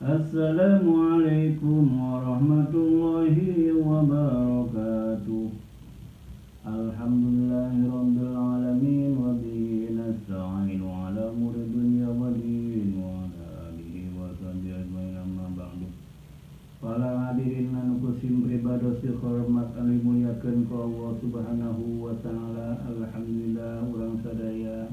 Assalamualaikum warahmatullahi wabarakatuh. Alhamdulillahirabbil alamin wa bihi nasta'inu ala umuri dunya waddin wa ala alihi wa sahbihi ajmain, amma ba'du. Para hadirin anu kusim pribados dihormat anu dimuliakeun ku Allah Subhanahu wa taala. Alhamdulillah urang sadaya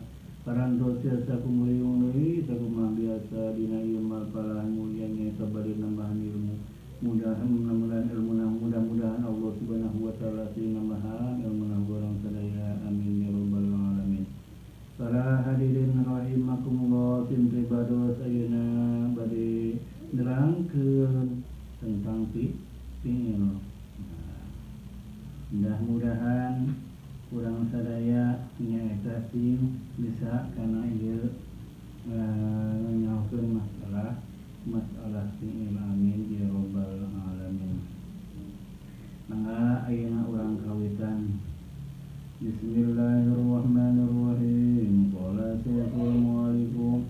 parantos tiasa kumuriung deui sakumaha biasa dina ieu mapalah mulia nyaeta bade nambahan ilmu. Mudah-mudahan ilmuna, mudah-mudahan Allah Subhanahu wa taala sing nambahan ilmuna urang sadaya, amin ya rabbal alamin. Para hadirin rahimakumullah sim pribados, ayeuna bade nerangkeun tentang fi'il. Nah, mudah-mudahan kurang sadaya nyaeta sing bisa kana ieu nyahokeun masalah fi'il, amin ya rabbal alamin. Mangga ayeuna urang kawitan. Bismillahirrahmanirrahim. Qala syekhul mu'allifu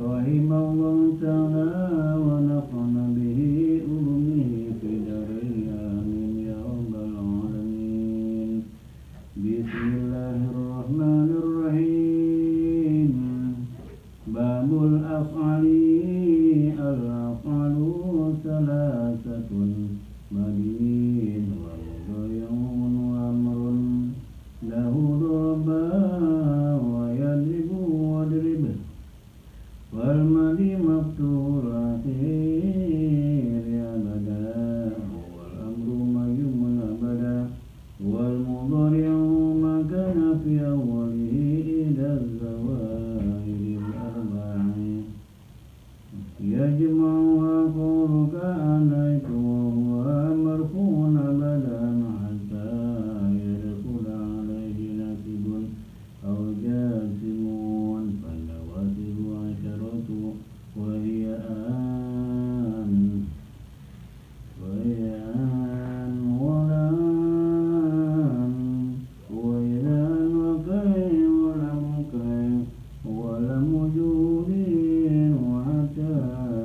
rahimahullahu ta'ala wa nafa'ana bihi ulumihi fi dharain, amin ya rabbal alamin. Bismillahirrahmanirrahim. Babul af'ali. Al-af'alu salasatun madin wa mudhari'un wa amrun lahu darba wa yadribu wadrib wal madi maftuhul akhir abada wal amru mayyumun abada wal mudhari'u ma kana fi awwalihi ila zawairil arba'i yajma'uha qawluka anaitu wa huwa marfu'un abadan hatta yadkhula alayhi nasibun aw jazimun fannawasibu asharatu wa hiya an walan wa ilan wa kay wa lam kay wa lam wujudin wa hatta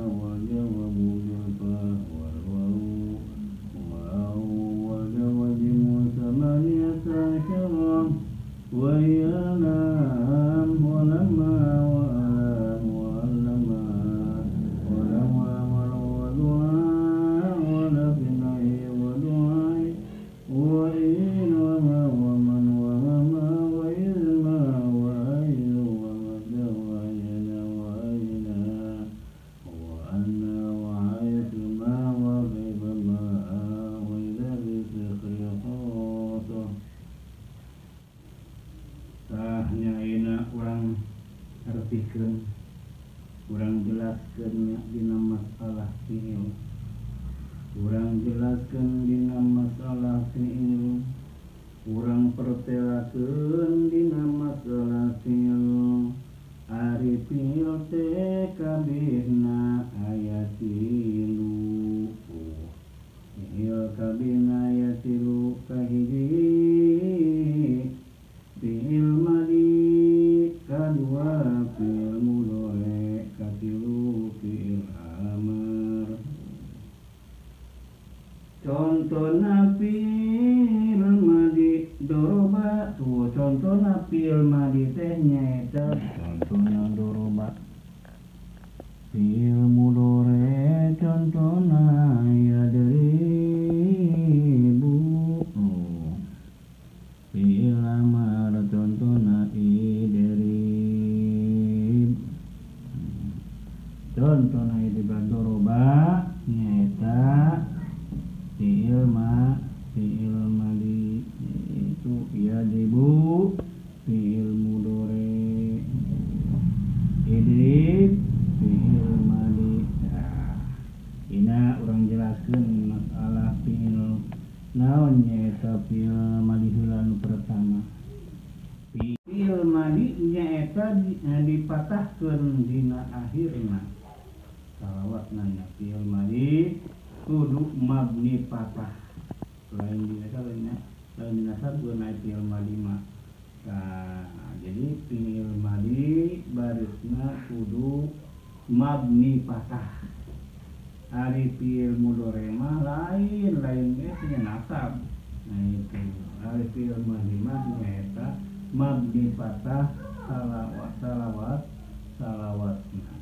wa jawabu bil fa wal waw wa jawazimu samaniyata asyara wa hiya lam wa lamma wa alam wa allama wa lam wa wa du'a wa la fi nahi wa du'a wa in wa ma wa man wa ma wa ilma wa ayyu wa madda wa ayna wa ayna wa anna wa haythu ma wa kayfa ma wa idha bi sikhri khasa. Tah nya ayeuna urang artikeun, urang jelaskeun nya dina masalah fi'il. Urang jelaskeun dina masalah fi'il, urang pertelakeun dina masalah fi'il. Ari fi'il teh kabehna aya tilu. Fi'il kabehna aya tilu. Kahiji fi'il madi, kadua fi'il mudhari, katilu fi'il amar. Contohna fi'il madi doroba, tuh contohna fi'il madi teh nyaeta contohna doroba. Fi'il mudhari contohna yadribu. Fi'il amar contohna idrib. Contohna idrib doroba nyaeta fi'il madi itu yadribu fi'il mudhari, idrib fi'il madi. Nah, ina urang jelaskeun masalah fi'il naon nyaeta fi'il madi heula nu pertama. Fi'il madi nyaeta dipatahkeun dina akhirna. Salawatna nya fi'il madi kudu mabni patah, lain dinasab lain dinasab guna fi'il madi mah. Nah, jadi fi'il madi barisna kudu mabni patah. Ari fi'il mudhari mah lain lain ge nya nasab. Nah itu ari fi'il madhi mah nyaeta mabni fathah salawat salawat salawatna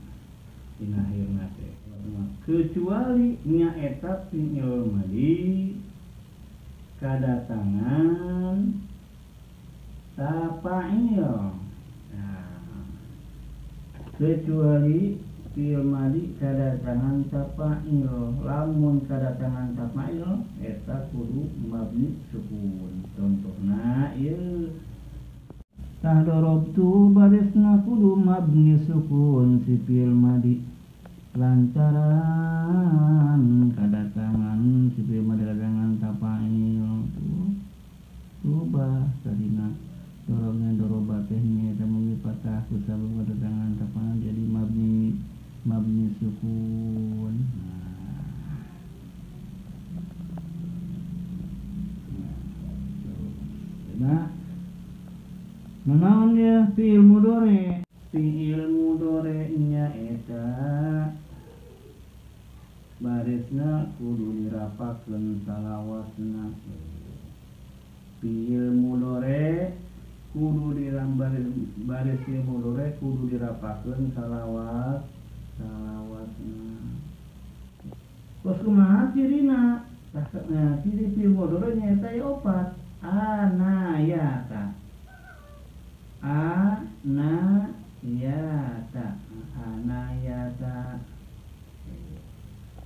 dina akhirna teh. Kecuali nyaeta fi'il madhi kadatangan tafa'il. Nah, kecuali fi'il madhi kadatangan tafa'il, lamun kadatangan tafa'il eta kudu mabni sukun. Contohna ieu tah darabtu barisna kudu mabni sukun si fi'il madhi lantaran kadatangan si fi'il madhi kadatangan tafa'il. Tuh rubah tadina dorongnya doroba teh nyaeta mabni patah kusabab kadatangan tafa'il jadi mabni mabni sukun. Nah, naon ya fi'il mudhari? Fi'il mudhari nyaeta barisna kudu dirapakeun salawatna. Fi'il mudhari kudu baris fi'il mudhari kudu dirapakeun salawat salawatna. Terus kumaha cirina? Tah ciri fi'il mudhari nyaeta aya opat. Anayata, anayata, anayata,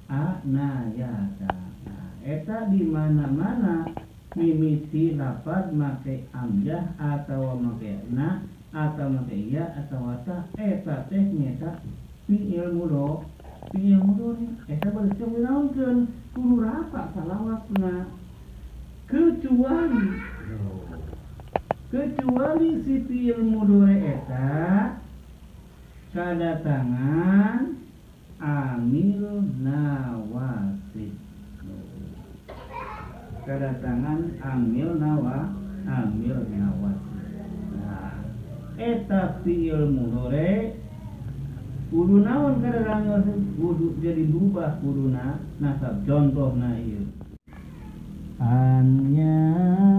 anayata. Nah, eta di mana-mana mimiti lafaz make amjah atau make na atau make ya atau ta eta teh nyaeta fi'il mudhari. Fi'il mudhari eta baris dinaonkeun kudu rapa salawatna. Kecuali si fi'il mudhari eta kadatangan amil nawasib. Kadatangan amil nawa amil nawasib. Nah, eta fi'il mudhari kudu naon kadatangan kudu jadi berubah kuduna nasab. Contohna ieu an yadriba,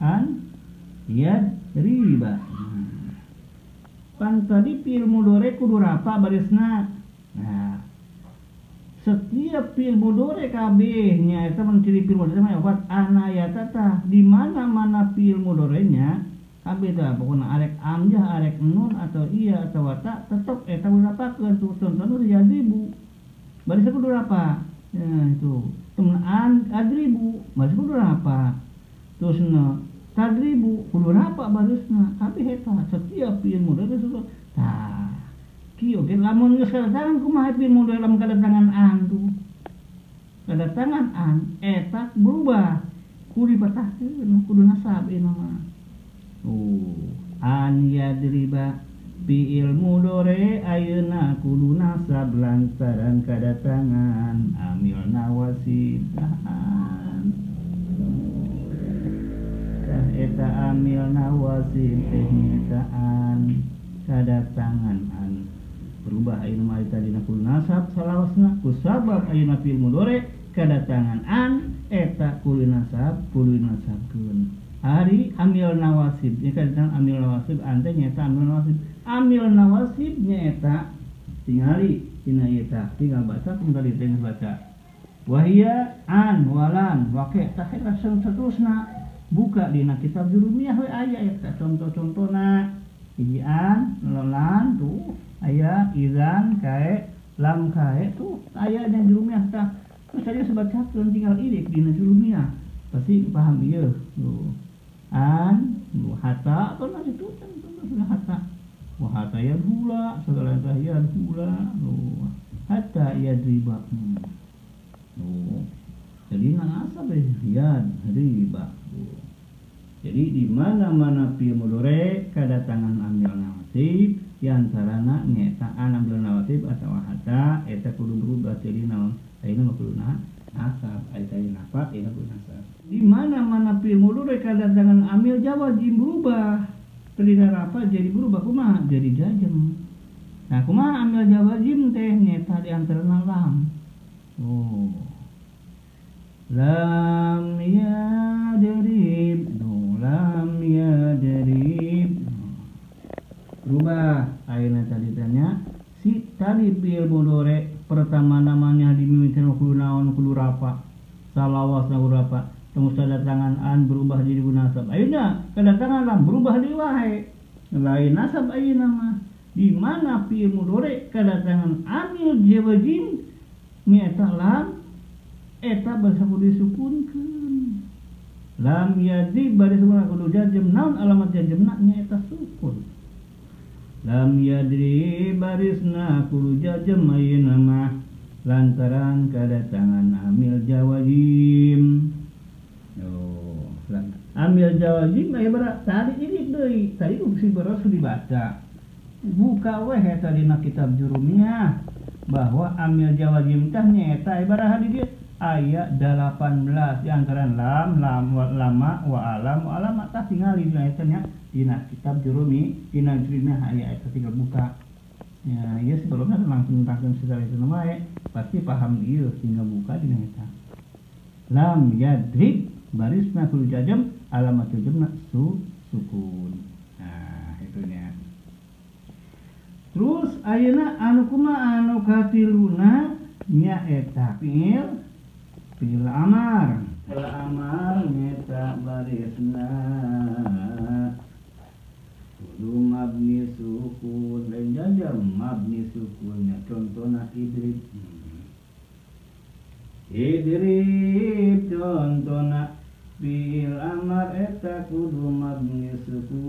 an yadriba. Pan tadi fi'il mudhari kudu rapa barisna. Nah, setiap fi'il mudhari kabeh nya eta mun ciri fi'il mudhari mah opat anayata tah di mana-mana fi'il mudharinya kabeh tah pokona arek amjah arek nun atau iya atau ta tetep eta kudu rapakeun. Tuh contohna yadribu barisna kudu rapa. Ya itu temen an adribu baris kudu rapa, terus na tadribu kudu rapa barisna tapi eta setiap fi'il mudhari tah kieu ge lamun geus kadatangan kumaha fi'il mudhari lamun kadatangan an tuh kadatangan an eta berubah kudu dipatahkeun kudu nasab ieu mah. Oh, an yadriba fi'il mudhari ayeuna kudu nasab lantaran kadatangan amil nawasib. Tah eta amil nawasib teh nyaetaan kadatangan an berubah ayeuna mah tadina kudu nasab salawasna kusabab ayeuna fi'il mudhari kadatangan an eta kudu nasab kudu nasabkeun. Ari amil nawasib nya kadatangan amil nawasib ante nyaeta amil nawasib. Amil nawasib nyaeta tingali dina ieu tah tinggal baca kun tadi teh baca wahia an walan waqi tah eta saterusna buka dina kitab jurumiyah we aya eta contoh-contona hiji an lan tuh aya idzan kae lam kae tuh aya dina jurumiyah tah. Terus tadi sebacakeun tinggal irik dina jurumiyah pasti paham ieu tuh an hatta atau nanti tuh sudah hatta wa hatta yadhula segala yadhula hatta yadriba. Oh, jadi nasab yadriba. Jadi di mana-mana fi'il mudhari kadatangan amil nawasib diantarana nyaeta an amil nawasib atau hatta eta kudu berubah jadi naon ayeuna mah kudu nasab ari tadi nafa ayeuna kudu nasab. Di mana-mana fi'il mudhari kadatangan amil jawazim berubah tadina rafa jadi berubah kumaha jadi jazm. Nah kumaha amil jawazim teh nyaeta di antarana lam. Oh. Lam yadrib, lam yadrib. Rubah ayeuna tadi tanya si tadi fi'il mudhari pertama namanya dimimiti kudu naon kudu rafa salawasna kudu rafa terus kedatangan an berubah jadi nasab ayeuna kedatangan lam berubah deui wae lain nasab ayeuna mah di mana fi'il mudhari kedatangan amil jawazim nyaeta lam eta basa kudu disukunkeun lam yadrib bari sukun kudu jazm naon alamat jazmna nyaeta sukun lam yadri barisna kudu jazm ayeuna mah lantaran kedatangan amil jawazim. Oh, amil jawazim aya bara tadi ini deui tadi si beros dibaca buka weh eta dina kitab Jurumiyah bahwa amil jawazim teh nyaeta ibaraha di dieu aya 18 di antara lam lam lama wa alam wa alama tah tingali dina eta nya dina kitab Jurumi dina Jurumiyah aya eta tinggal buka ya ieu sebelumnya langsung tangkeun secara itu wae pasti paham ieu tinggal buka dina eta lam yadrib barisna kudu jazm alamat jazmna sukun. Nah itunya. Terus ayeuna anu kumaha anu katiluna nyaeta fi'il fi'il amar. Fi'il amar nyaeta barisna kudu mabni sukun lain jazm mabni sukunnya contohna idrib. Idrib contohna fi'il amar eta kudu mabni sukun.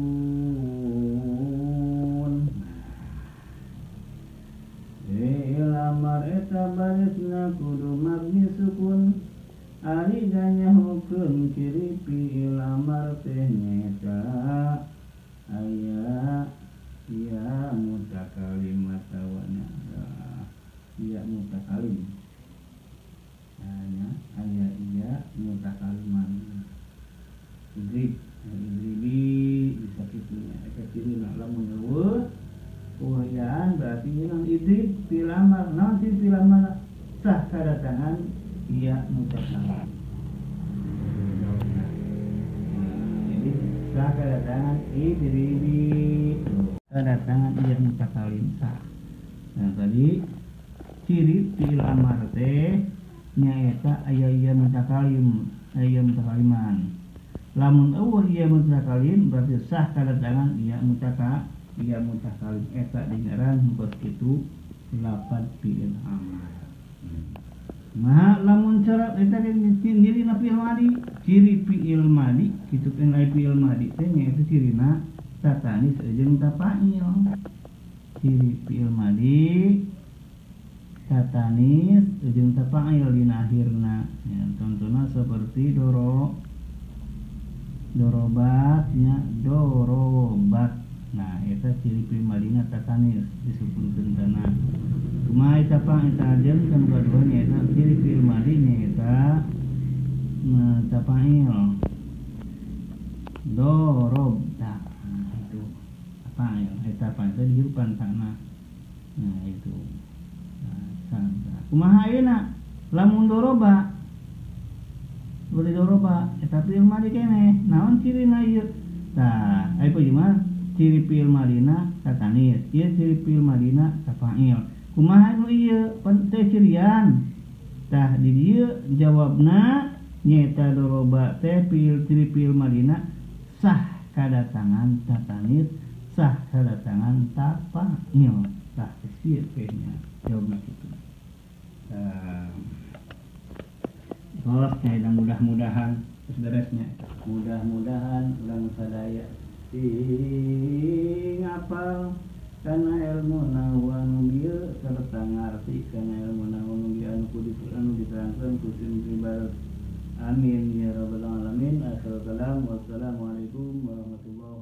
Fi'il amar eta barisna kudu mabni sukun ari ganyahukeun ciri fi'il amar teh nyaeta aya ya mutakalim atawana ya mutakalim aya aya iya mutakaliman idrib idribi bisa kitu nya eta cirina lamun eueuh uhian berarti nang idrib fi'il amar naon sih fi'il amar sah kadatangan iya mutakalim. Jadi sah kedatangan idribi kedatangan iya mutakalim sah. Nah tadi ciri fi'il amar teh nyaeta aya iya mutakalim aya mutakaliman. Lamun eueuh iya mutakalim berarti sah kedatangan iya mutakalim iya mutakalim eta dingaran bos kitu lafaz fi'il amar. Nah lamun cara eta cirina fi'il madi ciri fi'il madi kitu kan lain fi'il madi teh nyaeta cirina tatanis jeung tafa'il. Ciri fi'il madi tatanis jeung tafa'il dina akhirna ya, contohna seperti dorobat nya dorobat. Nah eta ciri fi'il madina tatanis disukunkeun kana. Kumaha eta pang eta ajen kan kadua nyaeta ciri fi'il madi nyaeta tafa'il dorobta. Nah, itu tafa'il eta pang eta dihirupan kana. Nah itu. Nah, kumaha ayeuna lamun doroba boleh doroba eta fi'il madi keneh naon cirina ieu tah aya mah ciri fi'il madina tatanis ieu ciri fi'il madina tafa'il kumaha nu ieu pan teh cirian tah di dieu jawabna nyaeta doroba teh fi'il ciri fi'il madina sah kadatangan tatanis sah kadatangan tafa'il tah ieu teh nya jawabna kitu. Terus nya mudah-mudahan terus beresnya mudah-mudahan urang sadaya sing apal kana ilmu anu bieu serta ngarti kana ilmu anu bieu anu kudu anu diterangkeun ku sim pribados. Amin ya rabbal alamin. Akhirul kalam wassalamualaikum warahmatullahi.